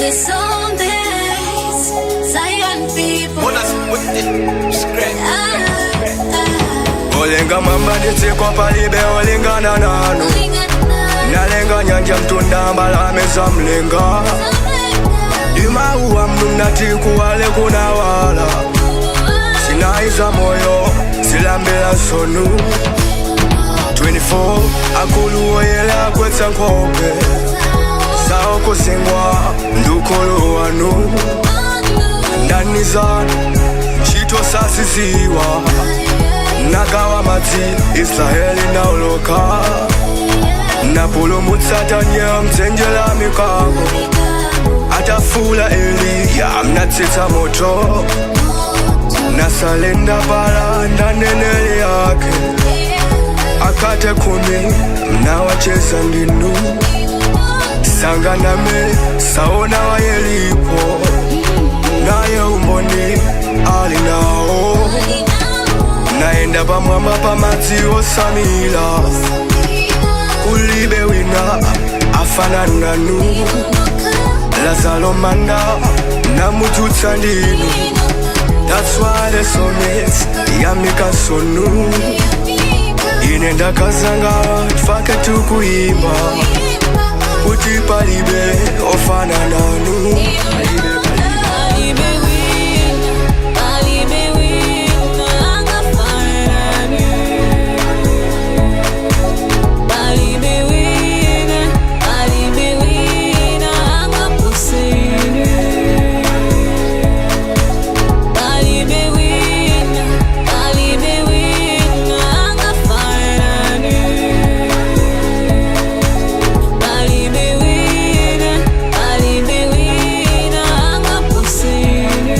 There's some days, Zion people. Olenga mamba nditsiko palibe olingana nanu. Nalenga nyanja mtunda mbalame za mlenga. Dimauwa mnunati kuwale kunawala. Sinaiza moyo silambela sonu. 24 akulu oyela kwetsa nkhope. Sawo kusingwa ndukolo wanu. Ndani zanu ntchito sasiziwa. Nagawa madzi Israeli naoloka. Napulumutsa mdzenje la mikango. Atafula Eliya mnatsitsa moto. Nasalenda pala ndaneneli yake. Akate 10 mnawacheza ndinu. Sanganame saona wayelipo. Naye umboni ali nao. Naenda pamwamba pamadzi osamila. Kulibe wina afanana nanu. Lazaro manda namutsutsa ndinu. That's why the song is yamika sonu. Ine ndakazanga fake tukuimba. Kuti palibe ofana nanu. Palibe wina, angafanane. Palibe wina, palibe wina, angaposene. Palibe wina, palibe wina, angafanane. Palibe wina, palibe wina, angaposene.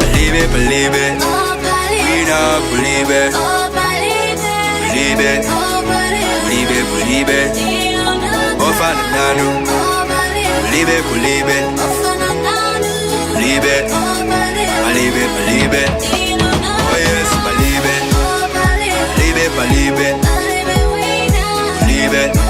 Believe it, believe it. Wina believe it. Believe it. Believe it, believe it. Ofana nanu. Believe it, believe it. Believe it. Believe it, believe it. Oh yes, believe it. Believe it, believe it. Believe it.